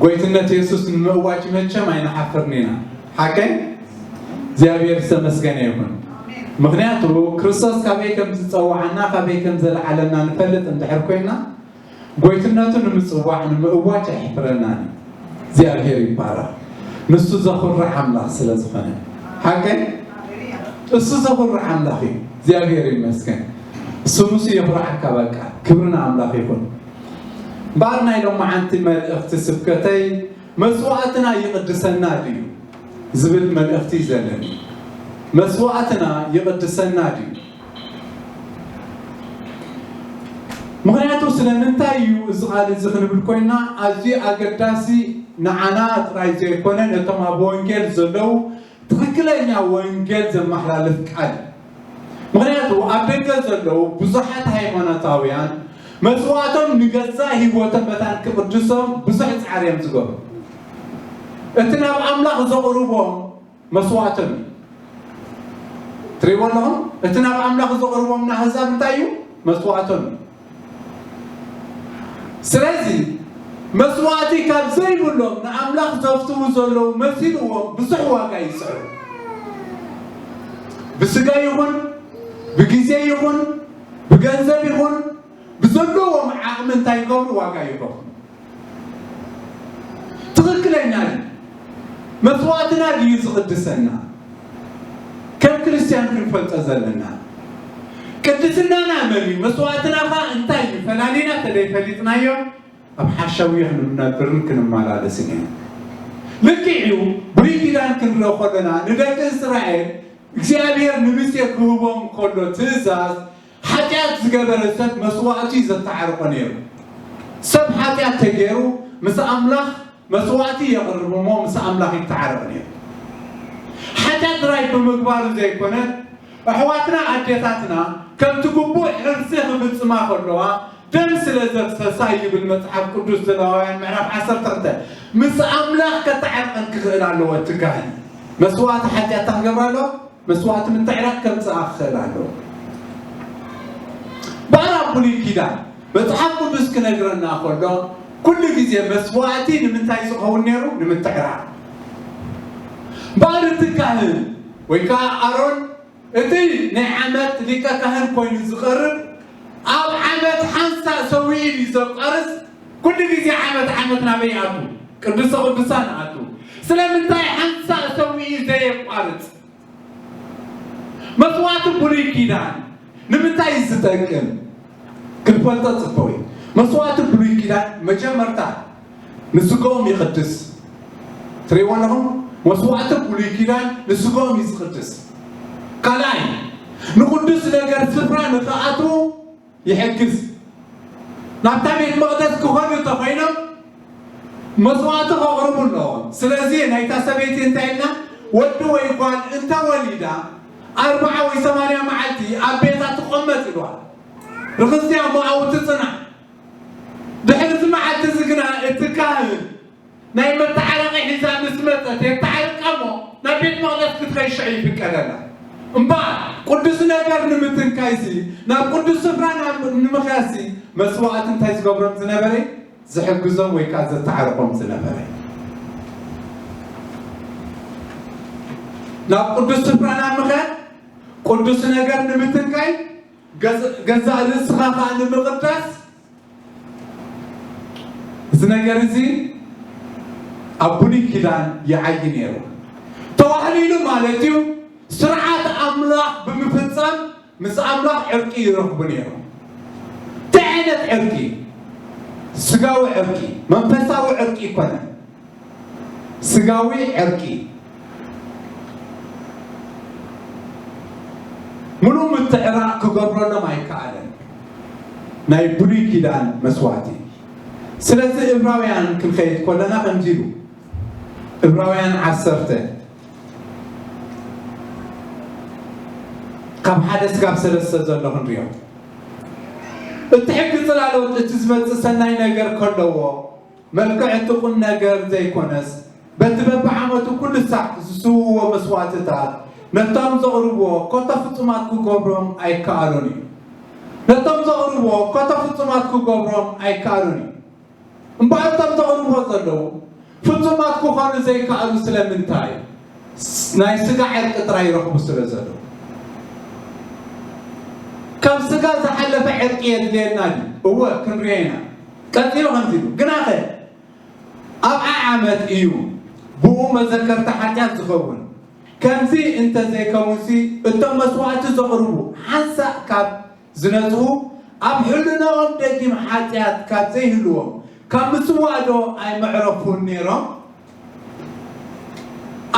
ጎይትነት የሱስ ንምእዋጅ መቸም ኣይንሓፍርን ኢና። ሓቀይ እግዚኣብሔር ዝተመስገነ ይኹን። ምክንያቱ ክርስቶስ ካበይ ከም ዝፀዋዓና፣ ካበይ ከም ዘለዓለና ንፈልጥ እንድሕር ኮይና፣ ጎይትነቱ ንምፅዋዕ ንምእዋጅ ኣይሕፍረናን። እግዚኣብሔር ይባረኽ። ንሱ ዘኹርዕ ኣምላኽ ስለ ዝኾነ። ሓቀይ እሱ ዘኹርዕ ኣምላኽ እዩ። እግዚኣብሔር ይመስገን። ስሙሱ የኹርዓካ። በቃ ክብሪ ንኣምላኽ ይኹን። እምበኣር ናይ ሎማዓንቲ መልእኽቲ ስብከተይ መስዋእትና ይቕድሰና ድዩ ዝብል መልእኽቲ እዩ ዘለኒ። መስዋእትና ይቕድሰና ድዩ? ምኽንያቱ ስለምንታይ እዩ እዚ ቃል እዚ ክንብል ኮይና፣ ኣዝዩ ኣገዳሲ ንዓና ጥራይ ዘይኮነ ነቶም ኣብ ወንጌል ዘለዉ ትኽክለኛ ወንጌል ዘመሓላልፍ ቃል እዩ። ምኽንያቱ ኣብ ደገ ዘለዉ ብዙሓት ሃይማኖታውያን መስዋእቶም ንገዛእ ህይወቶም መታን ክቕድሶም ብዙሕ ፃዕሪ እዮም ዝገብሩ። እቲ ናብ ኣምላኽ ዘቕርቦም መስዋእቶም እዩ። ትሪእዎ ኣለኹም? እቲ ናብ ኣምላኽ ዘቕርቦም ንኣህዛብ እንታይ እዩ? መስዋእቶም እዩ። ስለዚ መስዋእቲ ካብ ዘይብሎም ንኣምላኽ ዘፍትዉ ዘለዉ መሲልዎም ብዙሕ ዋጋ ይስዕሩ። ብስጋ ይኹን ብግዜ ይኹን ብገንዘብ ይኹን ብዘለዎም ዓቕሚ እንታይ ይገብሩ? ዋጋ ይኸፍሉ። ትኽክለኛ ድዩ? መስዋእትና ድዩ ዝቕድሰና? ከም ክርስትያን ክንፈልጦ ዘለና ቅድስናና መን እዩ? መስዋእትና ኸ እንታይ እዩ? ፈላሊና ተደይፈሊጥናዮ ኣብ ሓሻዊ ክንነብርን ክንመላለስን ኢና። ልክዕ እዩ። ብሉይ ኪዳን ክንርኢ ከለና ንደቂ እስራኤል እግዚኣብሔር ንሙሴ ክህቦም ከሎ ትእዛዝ፣ ሓጢኣት ዝገበረ ሰብ መስዋእቲ እዩ ዘተዓርቆ ነይሩ። ሰብ ሓጢኣት ተገይሩ ምስ ኣምላኽ መስዋእቲ የቕርብ እሞ ምስ ኣምላኽ ይተዓረቕ ነይሩ። ሓጢኣት ጥራይ ብምግባሩ ዘይኮነ፣ ኣሕዋትና ኣዴታትና ከምቲ ግቡእ ሕርሲ ክፍጽማ ከለዋ ደም ስለ ዘፍሰሳ ይብል መጽሓፍ ቅዱስ። ዘሌዋውያን ምዕራፍ ዓሰርተ ክልተ ምስ ኣምላኽ ከተዓርቀን ክኽእል ኣለዎ። እቲ ካህን መስዋእቲ ሓጢኣት ክገብር ኣለዎ። መስዋእቲ ምትዕራቅ ከምጽኣ ክኽእል ኣለዎ። ባር ኣብ ብሉይ ኪዳን መጽሓፍ ቅዱስ ክነግረና ከሎ ኩሉ ግዜ መስዋእቲ ንምንታይ ዝኸውን ነይሩ? ንምትዕራቅ። ባር እቲ ካህን ወይ ከዓ ኣሮን እቲ ናይ ዓመት ሊቀ ካህን ኮይኑ ዝቐርብ ኣብ ዓመት ሓንሳእ ሰዊኡ እዩ ዘቋርጽ። ኩሉ ግዜ ዓመት ዓመት ናበይ ኣቱ? ቅዱሰ ቅዱሳን ኣቱ። ስለምንታይ ሓንሳእ ሰዊኡ ዘየቋርጽ? መስዋእቲ ብሉይ ኪዳን ንምንታይ እዩ ዝጠቅም? ክንፈልጦ ጽቡቕ እዩ። መስዋእቲ ብሉይ ኪዳን መጀመርታ ንስጋኦም ይቕድስ። ትርእይዎ ኣለኹም? መስዋእቲ ብሉይ ኪዳን ንስጋኦም እዩ ዝቕድስ። ካልኣይ ንቕዱስ ነገር ስፍራ ንኽኣትዉ ይሕግዝ። ናብታ ቤት መቕደስ ክኸዱ እንተኾይኖም መስዋእቲ ከቕርቡ ኣለዎም። ስለዚ ናይታ ሰበይቲ እንታይ ኢልና? ወዲ ወይ ጓል እንተወሊዳ ኣርብዓ ወይ ሰማንያ መዓልቲ ኣብ ቤታ ትቐመጥ ኢልዋ። ርኽስቲ እያ እሞ ኣብኡ ትጽናሕ። ድሕሪ እዚ መዓልቲ እዚ ግና እቲ ካህን ናይ መተዓረቒ ሒዛ ምስ መጸት የተዓርቃ እሞ ናብ ቤት መቕደስ ክትኸይድ ሽዑ ይፍቀደላ። እምበኣር ቅዱስ ነገር ንምትንካይሲ ናብ ቅዱስ ስፍራ ናብ ንምኽያድሲ መስዋዕቲ እንታይ ዝገብሮም ዝነበረ? ዝሕግዞም ወይ ከዓ ዘተዓርቆም ዝነበረ። ናብ ቅዱስ ስፍራ ናብ ምኽያድ፣ ቅዱስ ነገር ንምትንካይ፣ ገዝ- ገዛእ ርእስኻ ከዓ ንምቕዳስ፣ እዚ ነገር እዚ ኣብ ብሉይ ኪዳን ይዓዪ ነይሩ። ተዋህሊሉ ማለት እዩ ስርዓት ኣምላኽ ብምፍጻም ምስ ኣምላኽ ዕርቂ ይረኽቡ ነይሮም። እንታይ ዓይነት ዕርቂ? ስጋዊ ዕርቂ፣ መንፈሳዊ ዕርቂ ይኮነ። ስጋዊ ዕርቂ ምሉእ ምትዕራቕ ክገብረሎም ኣይከኣለን። ናይ ብሉይ ኪዳን መስዋዕቲ። ስለዚ ዕብራውያን ክንከይድ ከለና ከምዚ ኢሉ፣ ዕብራውያን ዓሰርተ ካብ ሓደ ስጋብ ሰለስተ ዘሎ ክንሪኦ። እቲ ሕጊ ጽላሎት እቲ ዝመጽእ ሰናይ ነገር ከለዎ፣ መልክዕ እቲ ቁም ነገር ዘይኮነስ፣ በቲ በብዓመቱ ኩሉ ሳዕ ዝስውዎ መስዋእትታት ነቶም ዘቕርብዎ ኮቶ ፍጹማት ክገብሮም ኣይከኣሎን እዩ። ነቶም ዘቕርብዎ ኮቶ ፍጹማት ክገብሮም ኣይከኣሎን እዩ። እምበኣር እቶም ዘቕርብዎ ዘለዉ ፍጹማት ክኾኑ ዘይከኣሉ ስለምንታይ? ናይ ስጋ ዕርቂ ጥራይ ይረኽቡ ስለ ዘለዉ። ካብ ስጋ ዝሓለፈ ዕርቂ የድልየና ድዩ? እወ፣ ክንሪኦ ኢና። ቀጺሉ ከምዚ ኢሉ፣ ግናኸ ኣብ ዓዓመት እዩ ብኡ መዘከርታ ሓጢኣት ዝኸውን። ከምዚ እንተ ዘይከውንሲ፣ እቶም መስዋእቲ ዘቕርቡ ሓንሳእ ካብ ዝነጽሁ፣ ኣብ ሕልናኦም ደጊም ሓጢኣት ካብ ዘይህልዎም፣ ካብ ምስዋእዶ ኣይመዕረፉን ነይሮም?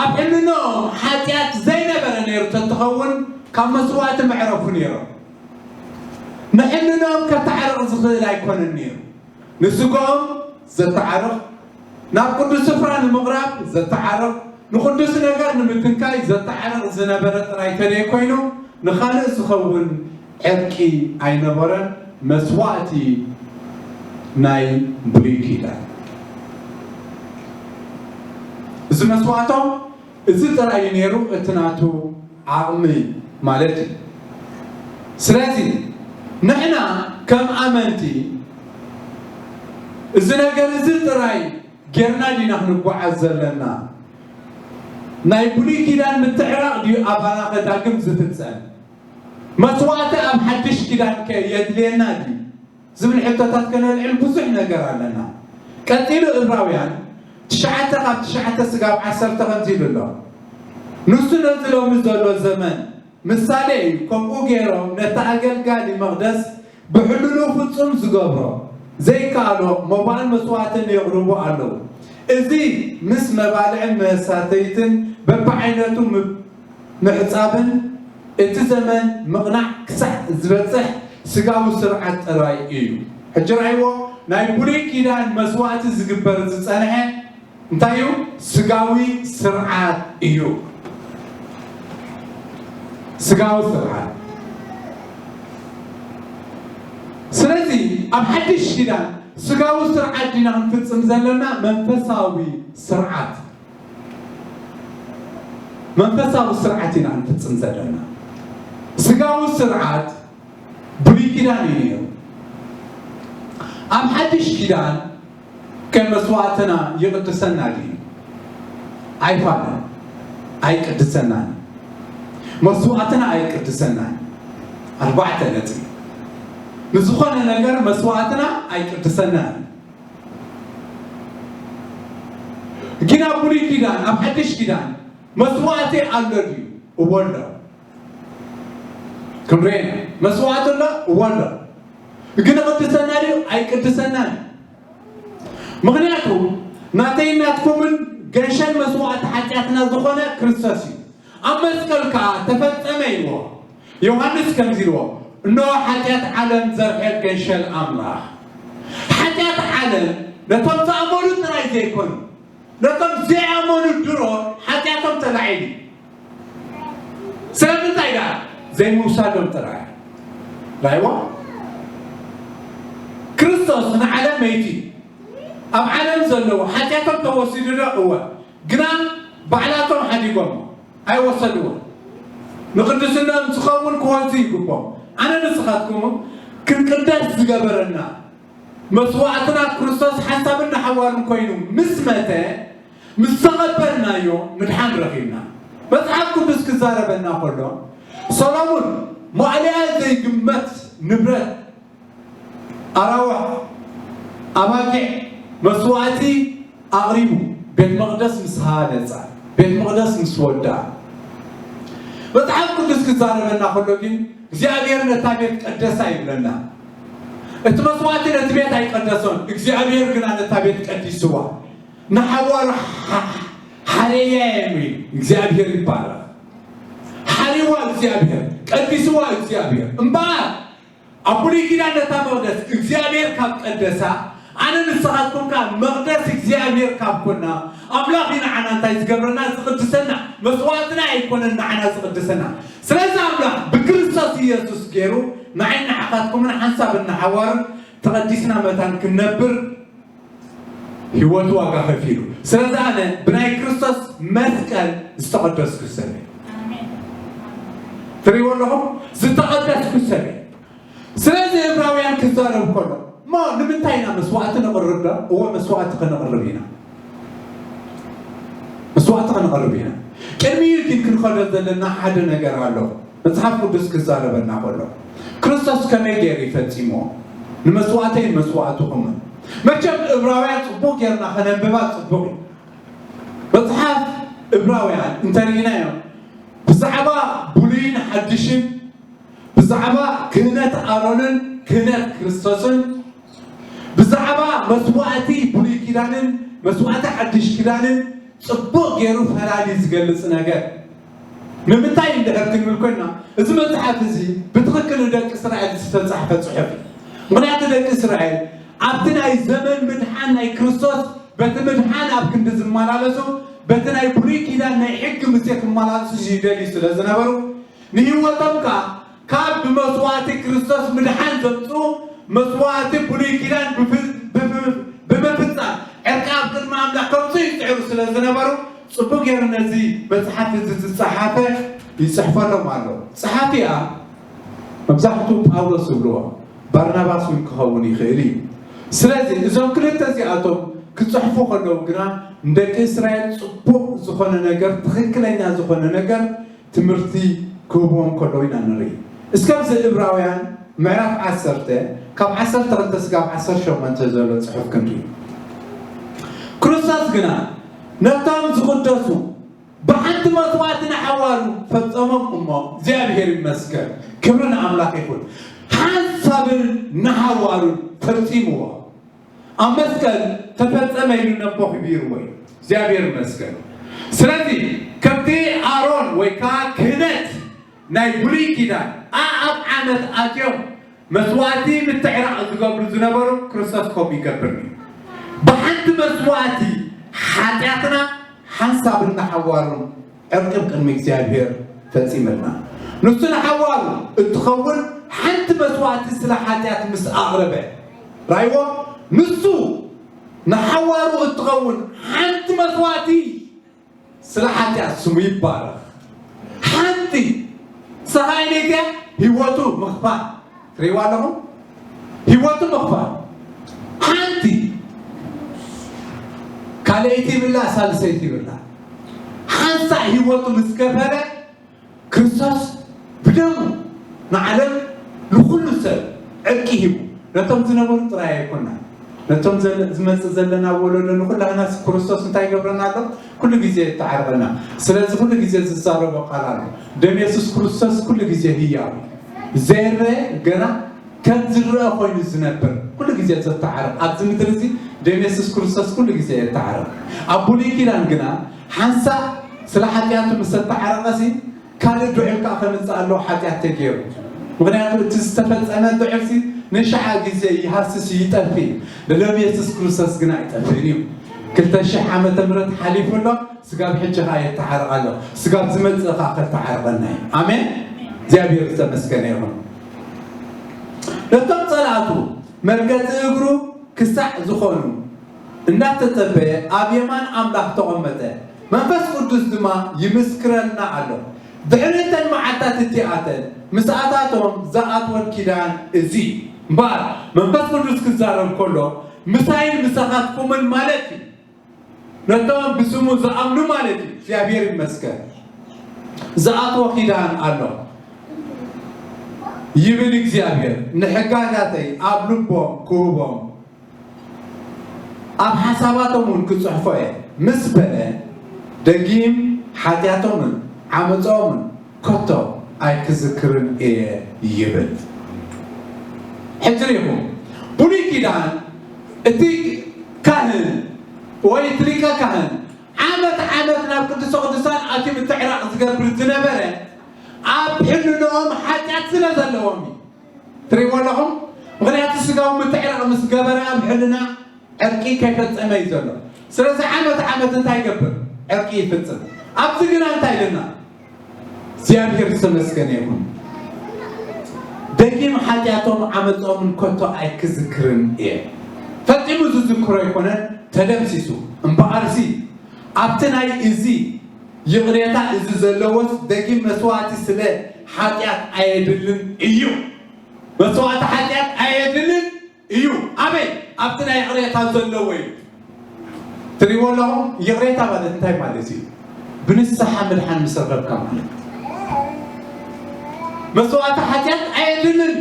ኣብ ሕልናኦም ሓጢኣት ዘይነበረ ነይሩ ተትኸውን፣ ካብ መስዋእቲ መዕረፉ ነይሮም። ንሕልናኦም ከተዓርቕ ዝኽእል ኣይኮነን ነይሩ። ንስጋኦም ዘተዓርቕ፣ ናብ ቅዱስ ስፍራ ንምቕራብ ዘተዓርቕ፣ ንቅዱስ ነገር ንምትንካይ ዘተዓርቕ ዝነበረ ጥራይ ተደይ ኮይኑ፣ ንኻልእ ዝኸውን ዕርቂ ኣይነበረን። መስዋእቲ ናይ ብሉይ ኪዳን። እዚ መስዋእቶም እዚ ጥራይ እዩ ነይሩ፣ እቲ ናቱ ዓቕሚ ማለት እዩ። ስለዚ ንሕና ከም ኣመንቲ እዚ ነገር እዚ ጥራይ ጌርና ዲና ክንጓዓዝ ዘለና? ናይ ብሉይ ኪዳን ምትዕራቕ ድዩ ኣባና ከዳግም ዝፍጸም? መስዋእቲ ኣብ ሓድሽ ኪዳን ከ የድልየና ድዩ? ዝብል ሕቶታት ከነልዕል ብዙሕ ነገር ኣለና። ቀጺሉ ዕብራውያን ትሽዓተ ካብ ትሽዓተ ስጋብ ዓሰርተ ከምዚ ኢሉ ኣሎ። ንሱ ነዚ ሎሚ ዘሎ ዘመን ምሳሌ እዩ። ከምኡ ገይሮም ነቲ ኣገልጋሊ መቕደስ ብሕልሉ ፍጹም ዝገብሮ ዘይከኣሎ መባእን መስዋእትን የቕርቡ ኣለዉ። እዚ ምስ መባልዕን መሳተይትን በብዓይነቱ ም-፣ ምሕጻብን እቲ ዘመን ምቕናዕ ክሳዕ ዝበጽሕ ስጋዊ ስርዓት ጥራይ እዩ። ሕጂ ረኣይዎ፣ ናይ ብሉይ ኪዳን መስዋእቲ ዝግበር ዝጸንሐ እንታይ እዩ? ስጋዊ ስርዓት እዩ። ስጋዊ ስርዓት። ስለዚ ኣብ ሓድሽ ኪዳን ስጋዊ ስርዓት ዲና ክንፍጽም ዘለና? መንፈሳዊ ስርዓት፣ መንፈሳዊ ስርዓት ኢና ክንፍጽም ዘለና። ስጋዊ ስርዓት ብሉይ ኪዳን እዩ ነይሩ። ኣብ ሓድሽ ኪዳን ከም መስዋእትና ይቕድሰና ድዩ? ኣይፋለን፣ ኣይቅድሰናን። መስዋእትና ኣይቅድሰናን። ኣርባዕተ ነጥቢ። ንዝኾነ ነገር መስዋእትና ኣይቅድሰናን። ግን ኣብ ብሉይ ኪዳን፣ ኣብ ሓድሽ ኪዳን መስዋእቲ ኣሎ ድዩ? እወ ኣሎ። ክንሪኦ ኢና። መስዋእቲ ኣሎ? እወ ኣሎ። ግን ይቕድሰና ድዩ? ኣይቅድሰናን። ምኽንያቱ ናተይን ናትኩምን ገንሸል መስዋእቲ ሓጢኣትና ዝኾነ ክርስቶስ እዩ። ኣብ መስቀል ከኣ ተፈጸመ ኢልዎ። ዮሃንስ ከምዚ ኢልዎ፣ "እነሆ ሓጢኣት ዓለም ዘርሐ ገንሸል ኣምላኽ።" ሓጢኣት ዓለም ነቶም ዝኣመኑ ጥራይ ዘይኮኑ፣ ነቶም ዘይኣመኑ ድሮ ሓጢኣቶም ተላዒሉ። ስለምንታይ ደኣ? ዘይምውሳዶም ጥራይ። ራይዋ፣ ክርስቶስ ንዓለም መይቲ፣ ኣብ ዓለም ዘለዉ ሓጢኣቶም ተወሲዱ ዶ? እወ። ግና ባዕላቶም ሓዲጎም ኣይወሰድዎ። ንቅድስናኦም ዝኸውን ክወዙ ይግቦም። ኣነ ንስኻትኩም ክንቅደስ ዝገበረና መስዋዕትና ክርስቶስ ሓንሳብን ንሓዋሩን ኮይኑ ምስ መተ፣ ምስ ተቐበልናዮ ምድሓን ረኺብና። መጽሓፍ ቅዱስ ክዛረበና ከሎ፣ ሰሎሙን ማእለያ ዘይግመት ንብረት፣ ኣራውሕ፣ ኣባጊዕ፣ መስዋዕቲ ኣቕሪቡ፣ ቤት መቕደስ ምስ ሃነጸ፣ ቤት መቕደስ ምስ ወድኣ። መጽሓፍ ቅዱስ ክዛረበና ከሎ ግን፣ እግዚኣብሔር ነታ ቤት ቀደሳ ይብለና። እቲ መስዋዕቲ ነቲ ቤት ኣይቀደሶን፣ እግዚኣብሔር ግና ነታ ቤት ቀዲስዋ። ንሓዋሩ ሓ-፣ ሓረያ እዮም ኢሉ። እግዚኣብሔር ይባረኽ። ሓሪዋ እግዚኣብሔር፣ ቀዲስዋ እግዚኣብሔር። እምበኣር ኣብ ብሉይ ኪዳን ነታ መቕደስ እግዚኣብሔር ካብ ቀደሳ፣ ኣነ ንስኻትኩም ከኣ መቕደስ እግዚኣብሔር ካብ ኮና፣ ኣምላኽ እዩ ንዓና እንታይ ዝገብረና? ዝቕድሰና። መስዋዕትና ኣይኮነን ንዓና ዝቕድሰና። ስለዚ ኣምላኽ ብክርስቶስ ኢየሱስ ገይሩ ንዓይን ንዓኻትኩምን ሓንሳብን ንሓዋሩን ተቐዲስና መታን ክንነብር ህይወቱ ዋጋ ከፊሉ። ስለዚ ኣነ ብናይ ክርስቶስ መስቀል ዝተቐደስኩ ሰብ እየ። ኣሜን። ትርእይዎ ኣለኹም? ዝተቐደስኩ ሰብ እየ። ስለዚ ዕብራውያን ክዛረብ ከሎ፣ እሞ ንምንታይ ኢና መስዋዕቲ ነቕርብ ዶ? እወ፣ መስዋዕቲ ከነቕርብ ኢና። መስዋእቲ ከነቕርብ ኢና። ቅድሚኡ ግን ክንኸዶ ዘለና ሓደ ነገር ኣሎ። መጽሓፍ ቅዱስ ክዛረበና ከሎ፣ ክርስቶስ ከመይ ገይሩ እዩ ፈጺምዎ? ንመስዋእተይን መስዋእትኹምን። መቸም እብራውያን ጽቡቕ ጌርና ከነንብባ ጽቡቕ እዩ። መጽሓፍ እብራውያን እንተርኢናዮ፣ ብዛዕባ ብሉይን ሓድሽን፣ ብዛዕባ ክህነት ኣሮንን ክህነት ክርስቶስን፣ ብዛዕባ መስዋእቲ ብሉይ ኪዳንን መስዋእቲ ሓድሽ ኪዳንን ጽቡቕ ገይሩ ፈላሊ ዝገልጽ ነገር። ንምንታይ እንድሕር ክንብል ኮይና፣ እዚ መጽሓፍ እዚ ብትኽክል ንደቂ እስራኤል ዝተጻሕፈ ጽሑፍ እዩ። ምኽንያቱ ደቂ እስራኤል ኣብቲ ናይ ዘመን ምድሓን ናይ ክርስቶስ በቲ ምድሓን ኣብ ክንዲ ዝመላለሱ፣ በቲ ናይ ብሉይ ኪዳን ናይ ሕጊ ሙሴ ክመላለሱ ይደልዩ ስለ ዝነበሩ፣ ንህይወቶም ከኣ ካብ ብመስዋእቲ ክርስቶስ ምድሓን ዘምጽኡ መስዋእቲ ብሉይ ኪዳን ብፍ-፣ ብፍ-፣ ብምፍጻም ዕርቂ ኣብ ቅድሚ ኣምላኽ ከምጽኡ ይጽዕሩ ስለ ዝነበሩ፣ ጽቡቕ ገይሩ ነዚ መጽሓፍ እዚ ዝጸሓፈ ይጽሕፈሎም ኣሎ። ጸሓፊኣ መብዛሕትኡ ጳውሎስ ዝብልዎ፣ ባርናባስ እውን ክኸውን ይኽእል እዩ። ስለዚ እዞም ክልተ እዚኣቶም ክጽሕፉ ከለዉ ግና ንደቂ እስራኤል ጽቡቕ ዝኾነ ነገር፣ ትኽክለኛ ዝኾነ ነገር ትምህርቲ ክህብዎም ከለዉ ኢና ንርኢ። እስከ ኣብዚ እብራውያን ምዕራፍ ዓሰርተ ካብ ዓሰርተ ክልተ ስጋብ ዓሰርተ ሸሞንተ ዘሎ ጽሑፍ ክንርኢ። ክርስቶስ ግና ነቶም ዝቕደሱ ብሓንቲ መስዋእቲ ንሓዋሩ ፈጸሞም እሞ፣ እግዚኣብሔር ይመስገን፣ ክብሪ ንኣምላኽ ይኹን። ሓንሳብን ንሓዋሩን ፈጺምዎ። ኣብ መስቀል ተፈጸመ ኢሉ ነቦ ክቢርዎ እዩ። እግዚኣብሔር ይመስገን። ስለዚ ከምቲ ኣሮን ወይ ከዓ ክህነት ናይ ብሉይ ኪዳን ኣኣብ ዓመት ኣትዮም መስዋእቲ ምትዕራቕ ዝገብሩ ዝነበሩ፣ ክርስቶስ ከምኡ ይገብር እዩ። ብሓንቲ መስዋእቲ ሓጢኣትና ሓንሳብን ንሓዋሩን ዕርቂ ቅድሚ እግዚኣብሔር ፈጺምልና። ንሱ ንሓዋሩ እትኸውን ሓንቲ መስዋእቲ ስለ ሓጢኣት ምስ ኣቕረበ፣ ራይዎ፣ ንሱ ንሓዋሩ እትኸውን ሓንቲ መስዋእቲ ስለ ሓጢኣት ስሙ ይባረኽ። ሓንቲ ሰኻይ ነይትያ ህይወቱ ምኽፋል። ትሪእዋ ኣለኹም? ህይወቱ ምኽፋል። ሓንቲ ካልኣይቲ ይብላ፣ ሳልሰይቲ ይብላ። ሓንሳእ ህይወቱ ምስ ከፈለ፣ ክርስቶስ ብደሙ ንዓለም ንኹሉ ሰብ ዕርቂ ሂቡ። ነቶም ዝነበሩ ጥራይ ኣይኮና። ነቶም ዘለ-፣ ዝመጽእ ዘለና ወለዶ ንኹላህናስ ክርስቶስ እንታይ ይገብረና ኣሎ? ኩሉ ግዜ የተዓርቐና። ስለዚ ኩሉ ግዜ ዝዛረቦ ቃል ኣሎ። ደም የሱስ ክርስቶስ ኩሉ ግዜ ህያው እዩ። ዘይረአ ገና ከም ዝረአ ኮይኑ ዝነብር፣ ኩሉ ግዜ ዘተዓርቕ። ኣብዚ ምድሪ እዚ ደም የሱስ ክርስቶስ ኩሉ ግዜ የተዓርቕ። ኣብ ብሉይ ኪዳን ግና ሓንሳእ ስለ ሓጢኣቱ ምስ ተተዓረቐሲ፣ ካልእ ድዑል ከኣ ከምጽእ ኣለዎ፣ ሓጢኣት ተገይሩ። ምኽንያቱ እቲ ዝተፈጸመ ድዑልሲ ንሽዓ ግዜ ይሃስስ እዩ፣ ይጠፍእ እዩ። ንደም የሱስ ክርስቶስ ግን ኣይጠፍእን እዩ። ክልተ ሽሕ ዓመተ ምህረት ሓሊፉ ኣሎ፣ ስጋብ ሕጂ ከኣ የተዓርቕ ኣሎ። ስጋብ ዝመጽእ ከኣ ከተዓርቐና እዩ። ኣሜን። እግዚኣብሔር ዝተመስገነ ይኹን። ነቶም ጸላእቱ መርገጺ እግሩ ክሳዕ ዝኾኑ እንዳተጸበየ ኣብ የማን ኣምላኽ ተቐመጠ። መንፈስ ቅዱስ ድማ ይምስክረልና ኣሎ። ድሕሪ እተን መዓልታት እቲኣተን ምስኣታቶም ዝኣትወን ኪዳን እዚ እምበኣር፣ መንፈስ ቅዱስ ክዛረብ ከሎ ምሳይን ምሳኻትኩምን ማለት እዩ። ነቶም ብስሙ ዝኣምኑ ማለት እዩ። እግዚኣብሔር ይመስገን። ዝኣትዎ ኪዳን ኣሎ ይብል እግዚኣብሔር። ንሕጋጋተይ ኣብ ልቦም ክህቦም፣ ኣብ ሓሳባቶም እውን ክጽሕፎ እየ ምስ በለ፣ ደጊም ሓጢኣቶምን ዓመጾምን ከቶ ኣይክዝክርን እየ ይብል። ሕጂ ርኢኹም፣ ብሉይ ኪዳን እቲ ካህን ወይ እቲ ሊቀ ካህን ዓመት ዓመት ናብ ቅዱሰ ቅዱሳን ኣትዩ ምትዕራቕ ዝገብር ዝነበረ፣ ኣብ ሕልንኦም ሓጢኣት ስለ ዘለዎም እዩ። ትርእይዎ ኣለኹም? ምኽንያቱ ስጋዊ ምትዕራቕ ምስ ገበረ ኣብ ሕልና ዕርቂ ከይፈጸመ እዩ ዘሎ። ስለዚ ዓመት ዓመት እንታይ ይገብር? ዕርቂ ይፍጽም። ኣብዚ ግና እንታይ ኢልና? እግዚኣብሔር ዝተመስገነ ይኹን። ደጊም ሓጢኣቶም ዓመጾምን ከቶ ኣይክዝክርን እየ። ፈጺሙ ዝዝክሮ ኣይኮነን፣ ተደምሲሱ። እምበኣርሲ ኣብቲ ናይ እዚ ይቕሬታ እዚ ዘለዎስ ደጊም መስዋእቲ ስለ ሓጢኣት ኣየድልን እዩ። መስዋእቲ ሓጢኣት ኣየድልን እዩ። ኣበይ? ኣብቲ ናይ ይቕሬታ ዘለዎ እዩ። ትሪእዎ ኣለኹም? ይቕሬታ ማለት እንታይ ማለት እዩ? ብንስሓ ምድሓን ምስ ረኸብካ ማለት እዩ። መስዋእቲ ሓጢኣት ኣየድልን።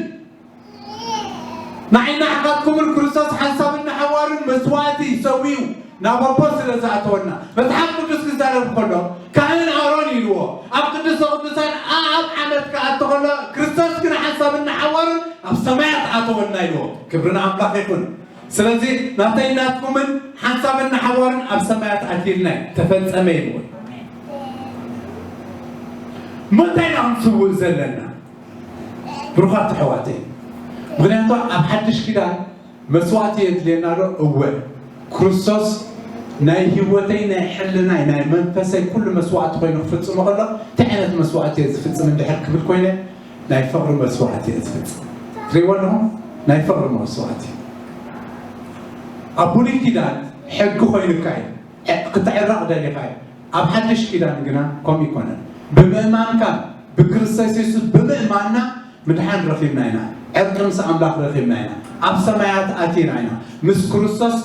ንዓይና ኣሕዋትኩምን ክርስቶስ ሓንሳብን ንሓዋሩን መስዋእቲ ሰዊኡ ናብ ኣቦ ስለ ዝኣተወና፣ መጽሓፍ ቅዱስ ክዛረብ ከሎ፣ ካህን ኣሮን ኢልዎ፣ ኣብ ቅድስተ ቅዱሳን ኣብ ዓመት ክኣቱ ከሎ፣ ክርስቶስ ግን ሓንሳብን ንሓዋሩን ኣብ ሰማያት ኣተወና ኢልዎ። ክብሪ ንኣምላኽ ይኹን። ስለዚ ናተይ ናትኩምን ሓንሳብን ንሓዋሩን ኣብ ሰማያት ኣትዩልና እዩ፣ ተፈጸመ ኢልዎ። እሞ እንታይ ኢና ክንስውእ ዘለና? ብሩኻት ኣሕዋተይ፣ ምኽንያቱ ኣብ ሓድሽ ኪዳን መስዋእቲ የድልየና ዶ? እወ። ክርስቶስ ናይ ህይወተይ፣ ናይ ሕልናይ፣ ናይ መንፈሰይ ኩሉ መስዋእቲ ኮይኑ ክፍጽሞ ከሎ፣ እንታይ ዓይነት መስዋእቲ እየ ዝፍጽም እንድሕር ክብል ኮይነ፣ ናይ ፍቕሪ መስዋእቲ እየ ዝፍጽም። ትሪእዎ ኣለኹም? ናይ ፍቕሪ መስዋእቲ። ኣብ ብሉይ ኪዳን ሕጊ ኮይኑካ እዩ፣ ዕ-፣ ክትዕረቕ ደሊኻ እዩ። ኣብ ሓድሽ ኪዳን ግና ከምኡ ይኮነን። ብምእማንካ፣ ብክርስቶስ የሱስ ብምእማንና ምድሓን ረኺብና ኢና። ዕርቂ ምስ ኣምላኽ ረኺብና ኢና። ኣብ ሰማያት ኣቲና ኢና። ምስ ክርስቶስ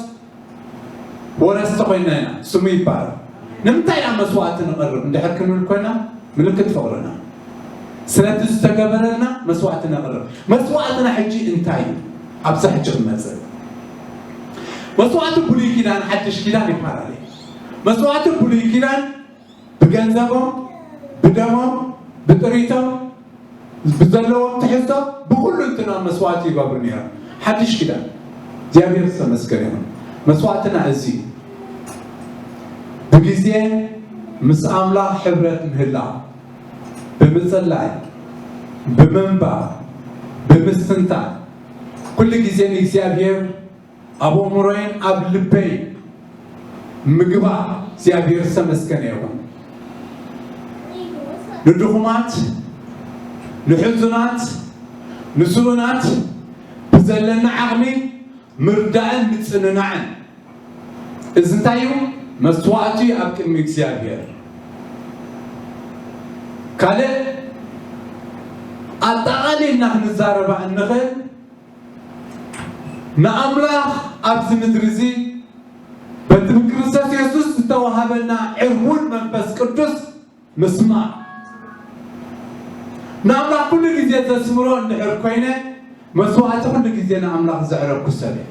ወረስቲ ኮይና ኢና። ስሙ ይባረኽ። ንምንታይ ኢና መስዋእቲ ንቐርብ እንድሕር ክንብል ኮይና፣ ምልክት ፍቕርና። ስለቲ ዝተገበረልና መስዋእቲ ነቕርብ። መስዋእትና ሕጂ እንታይ እዩ? ኣብዛ ሕጂ ክንመጽእ። መስዋእቲ ብሉይ ኪዳን ሓድሽ ኪዳን ይፈላለ። መስዋእቲ ብሉይ ኪዳን ብገንዘቦም፣ ብደሞም፣ ብጥሪቶም፣ ብዘለዎም ትሕዝቶ፣ ብኹሉ እንትና መስዋእቲ ይገብሩ ነይሮም። ሓድሽ ኪዳን እግዚኣብሔር ዝተመስገነ ይኹን። መስዋእትና እዚ እዩ። ብግዜ ምስ ኣምላኽ ሕብረት ምህላው፣ ብምጽላይ፣ ብምንባብ፣ ብምስትንታን፣ ኩሉ ግዜ ንእግዚኣብሔር ኣብ ኣእምሮይን ኣብ ልበይ ምግባር እግዚኣብሔር ዝተመስገነ ይኹን። ንድኹማት፣ ንሕዙናት፣ ንስኡናት ብዘለና ዓቕሚ ምርዳእን ምጽንናዕን። እዚ እንታይ እዩ? መስዋእቲ ኣብ ቅድሚ እግዚኣብሔር። ካልእ ኣጠቓሊልና ክንዛረባ እንኽእል፣ ንኣምላኽ ኣብዚ ምድሪ እዚ በቲ ብክርስቶስ የሱስ ዝተዋሃበና ዕርቡን መንፈስ ቅዱስ ምስማዕ። ንኣምላኽ ኩሉ ግዜ ዘስምሮ እንድሕር ኮይነ፣ መስዋእቲ ኩሉ ግዜ ንኣምላኽ ዘዕረግኩ ሰብ እየ።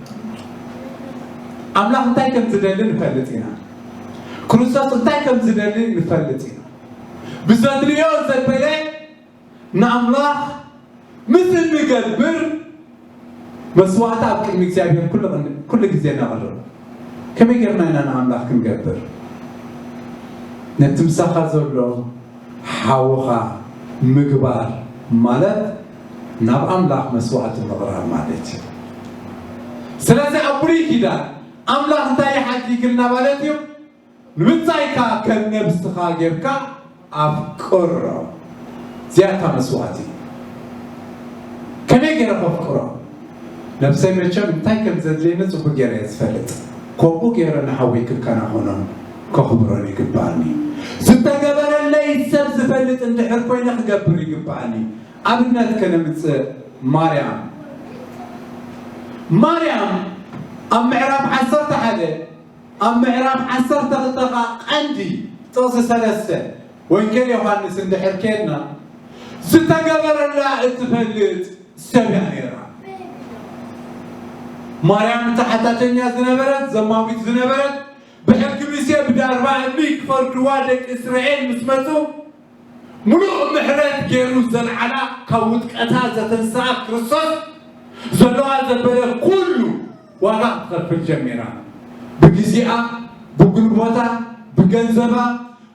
ኣምላኽ እንታይ ከም ዝደሊ ንፈልጥ ኢና። ክርስቶስ እንታይ ከም ዝደሊ ንፈልጥ ኢና። ብዘድልዮ ዘበለ ንኣምላኽ ምስ እንገብር፣ መስዋእቲ ኣብ ቅድሚ እግዚኣብሔር ኩሉ ቅን-፣ ኩሉ ግዜ ነቕርብ። ከመይ ጌርና ኢና ንኣምላኽ ክንገብር? ነቲ ምሳኻ ዘሎ ሓውኻ ምግባር ማለት ናብ ኣምላኽ መስዋእቲ ምቕራብ ማለት እዩ። ስለዚ ኣብ ብሉይ ኪዳን ኣምላኽ እንታይ ይሓጊግልና ማለት እዩ? ንብጻይካ ከም ነብስኻ ጌርካ ኣፍቅሮ። እዚኣ እታ መስዋእቲ። ከመይ ገይረ ከፍቅሮ? ነብሰይ መቸም እንታይ ከም ዘድልየኒ ጽቡቕ ገይረ እየ ዝፈልጥ። ከምኡ ገይረ ንሓወይ ክከናኸኖን ከኽብሮን ይግብኣኒ። ዝተገበረለይ ሰብ ዝፈልጥ እንድሕር ኮይነ ክገብር ይግብኣኒ። ኣብነት ከነምጽእ ማርያም። ማርያም ኣብ ምዕራፍ ዓሰርተ ሓደ ኣብ ምዕራፍ ዓሰርተ ክልተ ኸዓ ቀንዲ ጥቕሲ ሰለስተ ወንጌል ዮሃንስ እንድሕር ኬድና፣ ዝተገበረላ እትፈልጥ ሰብ እያ ነይራ። ማርያም እታ ሓጢኣተኛ ዝነበረት፣ ዘማዊት ዝነበረት፣ ብሕጊ ሙሴ ብዳርባ እምኒ ክፈርድዋ ደቂ እስራኤል ምስ መጹ፣ ምሉእ ምሕረት ገይሩ ዘልዓላ፣ ካብ ውድቀታ ዘተንስኣ ክርስቶስ፣ ዘለዋ ዘበለ ኩሉ ዋጋ ክትኸፍል ጀሚራ። ብግዜኣ፣ ብጉልቦታ፣ ብገንዘባ፣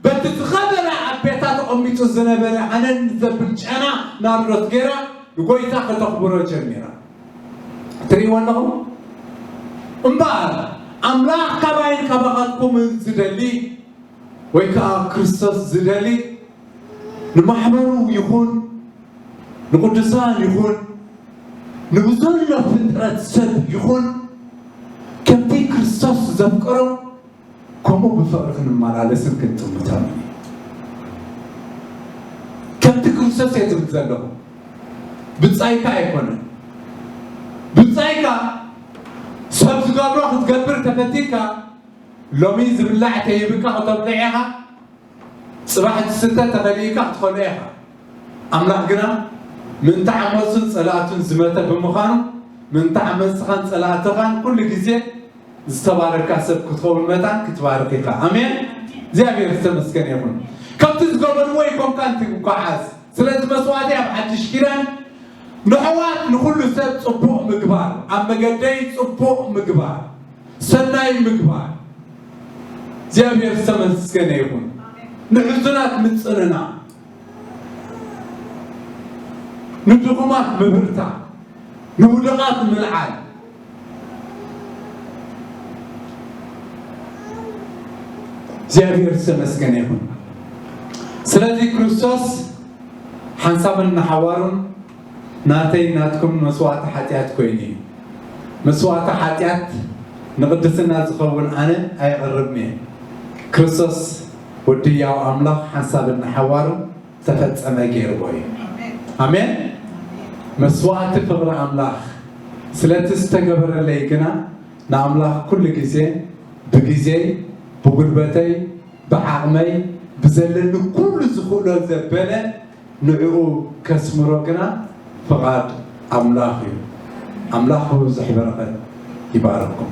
በቲ ዝኸበረ ኣብ ቤታ ተቐሚጡ ዝነበረ ሃነን ዘብል ጨና ናርዶስ ገይራ ንጎይታ ከተኽብሮ ጀሚራ። ትርእይዎ ኣለኹም? እምበኣር፣ ኣምላኽ ካባይን ካባኻትኩምን ዝደሊ ወይ ከዓ ክርስቶስ ዝደሊ ንማሕበሩ ይኹን ንቅዱሳን ይኹን ንብዘሎ ፍጥረት ሰብ ይኹን ከምቲ ክርስቶስ ዘፍቀሮም ከምኡ ብፍቕሪ ክንመላለስን ክንጥምቶምን እዩ። ከምቲ ክርስቶስ እየ ዝብል ዘለኹ። ብጻይካ ኣይኮነን። ብጻይካ ሰብ ዝገብሮ ክትገብር ተፈቲካ ሎሚ ዝብላዕ ተሂብካ ከተብልዕ ኢኻ። ጽባሕ እቲ ስተ ተኸሊእካ ክትኸልኦ ኢኻ። ኣምላኽ ግና ምእንቲ ዓመፁን ጸላእቱን ዝመተ ብምዃኑ፣ ምእንቲ ዓመፅኻን ጸላእትኻን ኩሉ ግዜ ዝተባረካ ሰብ ክትኸውን መታን ክትባርኽ ኢኻ። ኣሜን። እግዚኣብሔር ዝተመስገነ ይኹን። ካብቲ ዝገበርዎ ይኮንካ እንትጓዓዝ። ስለዚ መስዋእቲ ኣብ ሓድሽ ኪዳን ንሕዋት ንኹሉ ሰብ ጽቡቕ ምግባር፣ ኣብ መገደይ ጽቡቕ ምግባር፣ ሰናይ ምግባር። እግዚኣብሔር ዝተመስገነ ይኹን። ንሕዙናት ምጽንና፣ ንድኹማት ምብርታ፣ ንውድቓት ምልዓል። እግዚኣብሔር ዝተመስገነ ይኹን። ስለዚ ክርስቶስ ሓንሳብን ንሓዋሩን ናተይ ናትኩም መስዋእቲ ሓጢኣት ኮይኑ እዩ። መስዋእቲ ሓጢኣት ንቕድስና ዝኸውን ኣነ ኣይቐርብን እየ። ክርስቶስ ወዲ ያው ኣምላኽ ሓንሳብን ንሓዋሩን ዝተፈጸመ ገይርዎ እዩ። ኣሜን። መስዋእቲ ፍቕሪ ኣምላኽ ስለቲ ዝተገበረለይ ግና ንኣምላኽ ኩሉ ግዜ ብግዜይ፣ ብጉልበተይ፣ ብዓቕመይ፣ ብዘለኒ ኩሉ ዝኽእሎ ዘበለ ንዕኡ ከስምሮ ግና ፍቓድ ኣምላኽ እዩ። ኣምላኽ ብብዙሕ በረኸት ይባርኽኩም።